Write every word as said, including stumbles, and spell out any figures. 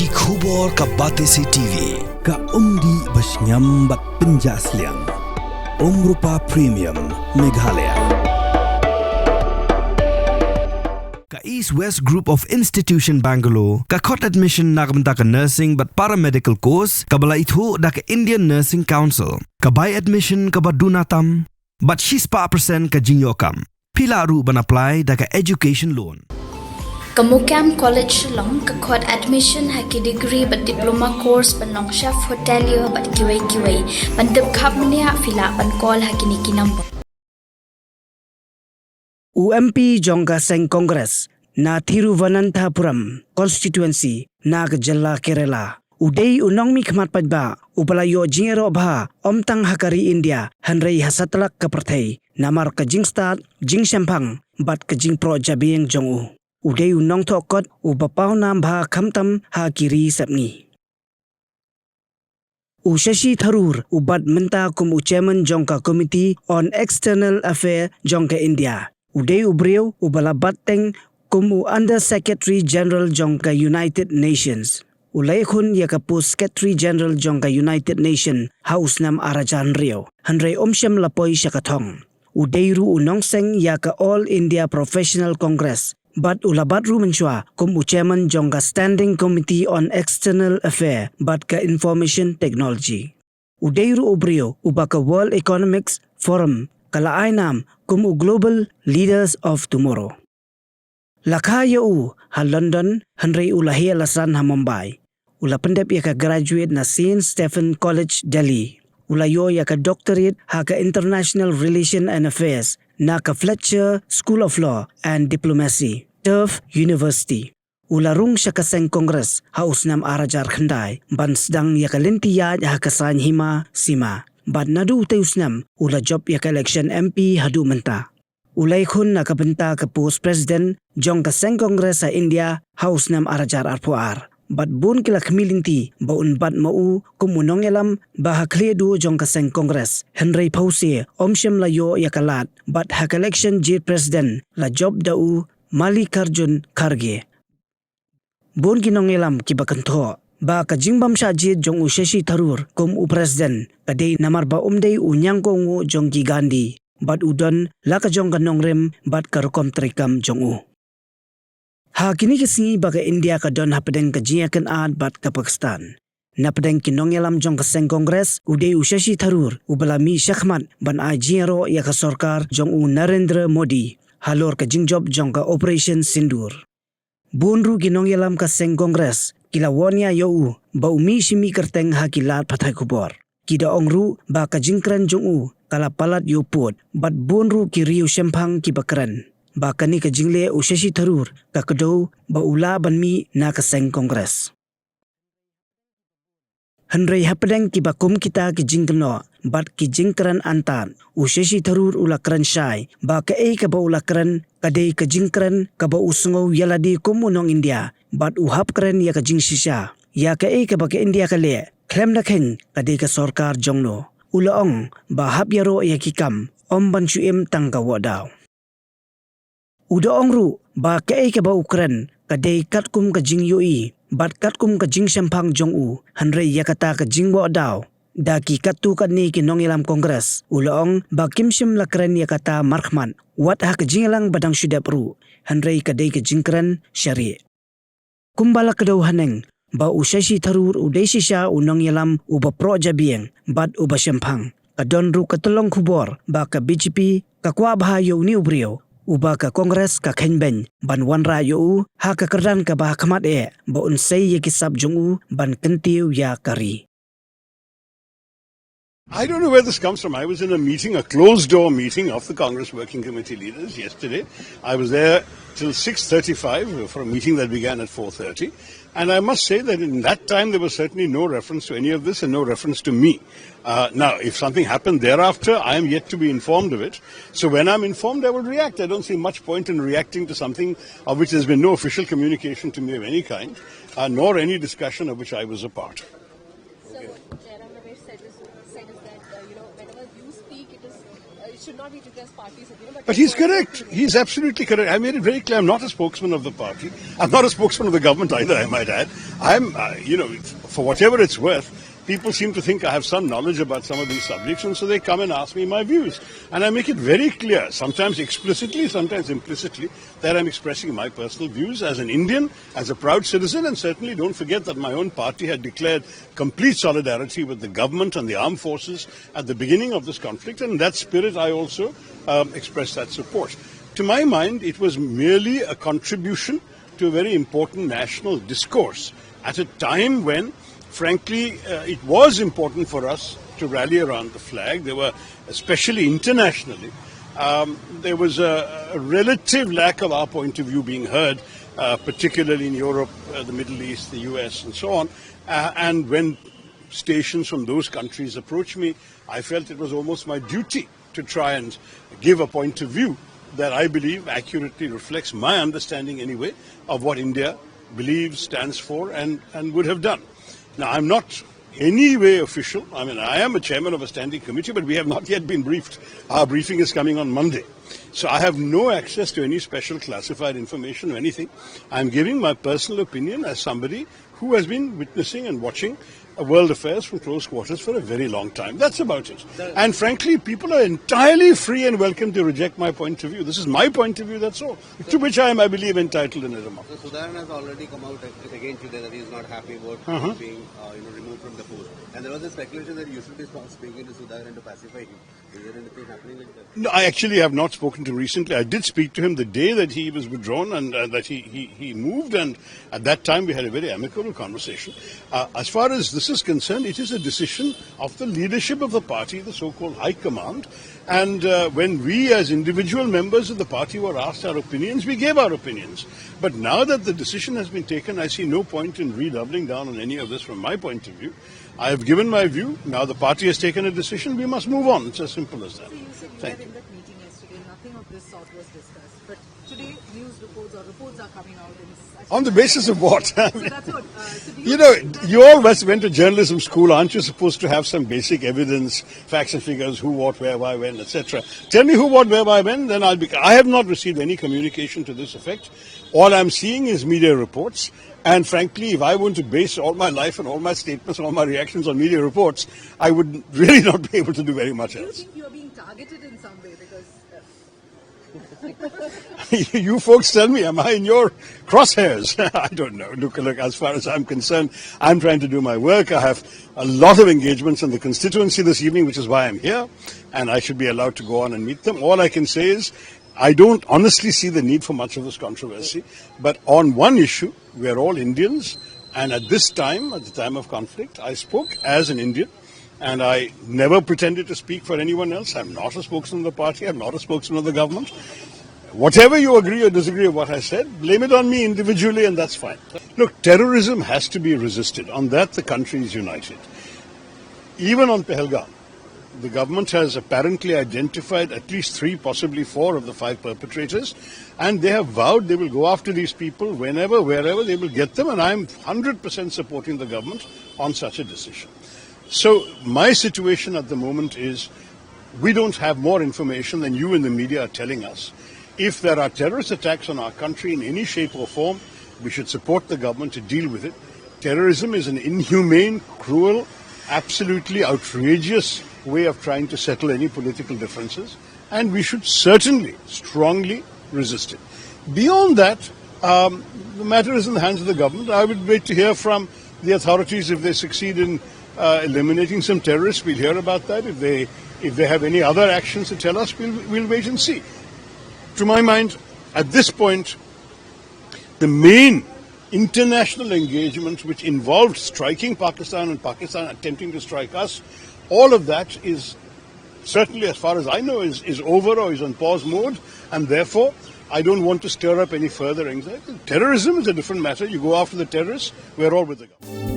Ki khubor ka Batesi T V, ka umdih ba shngiam bad pynjah sliang. Umrupa Premium, Meghalaya. Ka East West Group of Institution Bangalore, ka khot admission na ka bynta ka nursing bad paramedical course, kaba la ithuh da ka Indian Nursing Council, ka bai admission kaba duna tam, bad shispah percent ka jingïoh kam. Phi lah ruh ban apply da ka education loan. Ka Mukam College Shillong ka khot admission ha ki degree bad diploma course ban long chef hotelier bad kiwei kiwei. Ban tip khapmenia phi lah ban call ha kine ki number. U M P jong ka seng Congress na Thiruvananthapuram constituency na ka jylla Kerala, u dei u nongmihkhmat paidbah uba la ïoh jingïaroh bha, ym tang ha ka ri India hynrei ha satlak ka pyrthei, namar ka jingstad, jingshemphang bad ka jingproh jabieng jong u. U dei u nongthoh kot uba pawnam bha khamtam ha ki ri sepngi. U Shashi Tharoor u bat mynta kum u chairman jong ka Committee on External Affairs jong ka India. U dei u briew uba la bat teng kum u Under Secretary General jong ka United Nations. U la ïakhun ïa ka post Secretary General jong ka United Nations ha u snem ar hajar hynriew, hynrei um shym la poi sha ka thong. U dei ruh u nongseng ïa ka All India Professional Congress bad u la bat ruh mynshuwa kum u chairman jong ka Standing Committee on External Affairs bad ka Information Technology. U dei ruh u briew uba ka World Economics Forum ka la ai nam kum u Global Leaders of Tomorrow. La kha ïa u ha London hynrei u la heh la san ha Mumbai. U la pyndep ïa ka graduate na Saint Stephen College, Delhi. U la ïoh ïa ka doctorate ha ka International Relation and Affairs na ka Fletcher School of Law and Diplomacy, Tufts University. U la rung sha ka seng Congress ha u snem ar hajar khyndai ban sdang ïa ka lynti ïaid ha ka saiñ hima sima. Bad naduh utei u snem u la jop ïa ka election M P haduh mynta. U la ïakhun na ka bynta ka post president jong ka seng Congress ha India ha u snem ar hajar arphew ar. Bad bun ki la khmih lynti ba un bat ma u kum u nongïalam ba ha khlieh duh jong ka seng Congress. Hynrei phewse um shym la ïoh ïa ka lad bad ha ka election jied president la jop da u Mallikarjun Kharge. Bun ki nongïalam kiba kynthoh ba ka jingbym shah jied jong u Shashi Tharoor kum u president ka dei namar ba um dei u ñiangkongwuh jong ki Gandhi bad u don la ka jong ka nongrim bad ka rukom treikam jong u. Ha kine ki sngi ba ka India ka don hapdeng ka jingïakynad bad ka Pakistan, napdeng ki nongïalam jong ka seng Congress u dei u Shashi Tharoor uba la mih shakhmat ban ai jingïaroh ïa ka sorkar jong u Narendra Modi halor ka jingjop jong ka Operation Sindoor. Bun ruh ki nongïalam ka seng Congress ki la wan ïa ïa u ba u mih shi mih kyrteng ha ki lad pathai khubor. Ki da ong ruh ba ka jingkren jong u ka la palat ïa u pud bad bun ruh ki riew shemphang kiba kren ba kane ka jingleh u Shashi Tharoor ka kdew ba u lah ban mih na ka seng Congress. Hynrei hapdeng kiba kum kita ki jingkynnoh bad ki jingkren antad, u Shashi Tharoor u la kren shai ba kaei kaba u la kren ka dei ka jingkren kaba u sngew ïa lade kum u nong India bad u hap kren ïa ka jingshisha ïa kaei kaba ka India ka leh, khlem da kheiñ ka dei ka sorkar jong no. U la ong ba hap ïaroh ïa ki kam, ym ban shu im tang ka wahdaw. U da ong ruh ba kaei kaba u kren ka dei katkum ka jingïohi bad katkum ka jingshemphang jong u, hynrei ïa kata ka jingwahdaw da ki katto katne ki nongïalam Congress, u la ong ba kim shym la kren ïa kata markhmat wat ha ka jingïalang ba dang shu dep ruh, hynrei ka dei ka jingkren sha rieh. Kumba la kdew haneng ba u Shashi Tharoor u dei shisha u nongïalam uba proh jabieng bad uba shemphang, ka don ruh ka tyllong khubor ba ka B J P ka kwah bha ïa une u briew uba ka Congress ka kheiñ beiñ ban wanrah ïa u ha ka kyrdan kaba ha khmat eh ba un sei ïa ki sap jong u ban kyntiew ïa ka ri. I don't know where this comes from. I was in a meeting, a closed door meeting of the Congress Working Committee leaders yesterday. I was there till six thirty-five for a meeting that began at four thirty. And I must say that in that time there was certainly no reference to any of this and no reference to me. Uh, now, if something happened thereafter, I am yet to be informed of it. So when I'm informed, I will react. I don't see much point in reacting to something of which there's been no official communication to me of any kind, uh, nor any discussion of which I was a part. Sir, what Jairam Ramesh said is, said is that, uh, you know, whenever you speak, it is, uh, Should not be treated as parties again, but But he's correct. He's absolutely correct. I made it very clear. I'm not a spokesman of the party. I'm not a spokesman of the government either, I might add. I'm, uh, you know, for whatever it's worth, people seem to think I have some knowledge about some of these subjects, and so they come and ask me my views. And I make it very clear, sometimes explicitly, sometimes implicitly, that I'm expressing my personal views as an Indian, as a proud citizen, and certainly don't forget that my own party had declared complete solidarity with the government and the armed forces at the beginning of this conflict, and in that spirit, I also um, expressed that support. To my mind, it was merely a contribution to a very important national discourse at a time when, frankly, uh, it was important for us to rally around the flag. There were, especially internationally, um, there was a, a relative lack of our point of view being heard, uh, particularly in Europe, uh, the Middle East, the U S, and so on. Uh, and when stations from those countries approached me, I felt it was almost my duty to try and give a point of view that I believe accurately reflects my understanding, anyway, of what India believes, stands for, and, and would have done. Now, I'm not any way official. I mean, I am a chairman of a standing committee, but we have not yet been briefed. Our briefing is coming on Monday. So I have no access to any special classified information or anything. I'm giving my personal opinion as somebody who has been witnessing and watching uh, world affairs from close quarters for a very long time. That's about it. And frankly, people are entirely free and welcome to reject my point of view. This is my point of view, that's all. To which I am, I believe, entitled in a democracy. So Sudharan has already come out ag- again today that he is not happy about Uh-huh. being, uh, you know, removed from the pool. And there was a speculation that you should be sp- speaking to Sudharan to pacify him. Is there anything happening like that? No, I actually have not spoken to him recently. I did speak to him the day that he was withdrawn and uh, that he, he, he moved. And at that time, we had a very amicable conversation. Uh, as far as this is concerned, it is a decision of the leadership of the party, the so-called high command. And uh, when we, as individual members of the party, were asked our opinions, we gave our opinions. But now that the decision has been taken, I see no point in redoubling down on any of this from my point of view. I have given my view. Now the party has taken a decision. We must move on. It's as simple as that. So you said you Thank were you. In that meeting yesterday. Nothing of this sort was discussed. But today, news reports or reports are coming out. In On the basis of what? So that's what. Uh, so do you You know, think that you all must went to journalism school. Aren't you supposed to have some basic evidence, facts and figures, who, what, where, why, when, et cetera? Tell me who, what, where, why, when, then I'll be. I have not received any communication to this effect. All I'm seeing is media reports. And frankly, if I want to base all my life and all my statements and all my reactions on media reports, I would really not be able to do very much else. Do you think you're being targeted in some way? Because uh, you folks tell me, am I in your crosshairs? I don't know. Look, look, as far as I'm concerned, I'm trying to do my work. I have a lot of engagements in the constituency this evening, which is why I'm here, and I should be allowed to go on and meet them. All I can say is, I don't honestly see the need for much of this controversy, but on one issue, we are all Indians, and at this time, at the time of conflict, I spoke as an Indian, and I never pretended to speak for anyone else. I'm not a spokesman of the party, I'm not a spokesman of the government. Whatever you agree or disagree with what I said, blame it on me individually, and that's fine. Look, terrorism has to be resisted. On that, the country is united. Even on Pahalgam, the government has apparently identified at least three, possibly four of the five perpetrators, and they have vowed they will go after these people whenever, wherever they will get them, and I'm one hundred percent supporting the government on such a decision. So, my situation at the moment is we don't have more information than you in the media are telling us. If there are terrorist attacks on our country in any shape or form, we should support the government to deal with it. Terrorism is an inhumane, cruel, absolutely outrageous way of trying to settle any political differences, and we should certainly, strongly resist it. Beyond that, um, the matter is in the hands of the government. I would wait to hear from the authorities if they succeed in uh, eliminating some terrorists. We'll hear about that. If they, if they have any other actions to tell us, we'll, we'll wait and see. To my mind, at this point, the main international engagement which involved striking Pakistan and Pakistan attempting to strike us, all of that is certainly, as far as I know, is, is over or is on pause mode, and therefore I don't want to stir up any further anxiety. Terrorism is a different matter. You go after the terrorists, we're all with the government.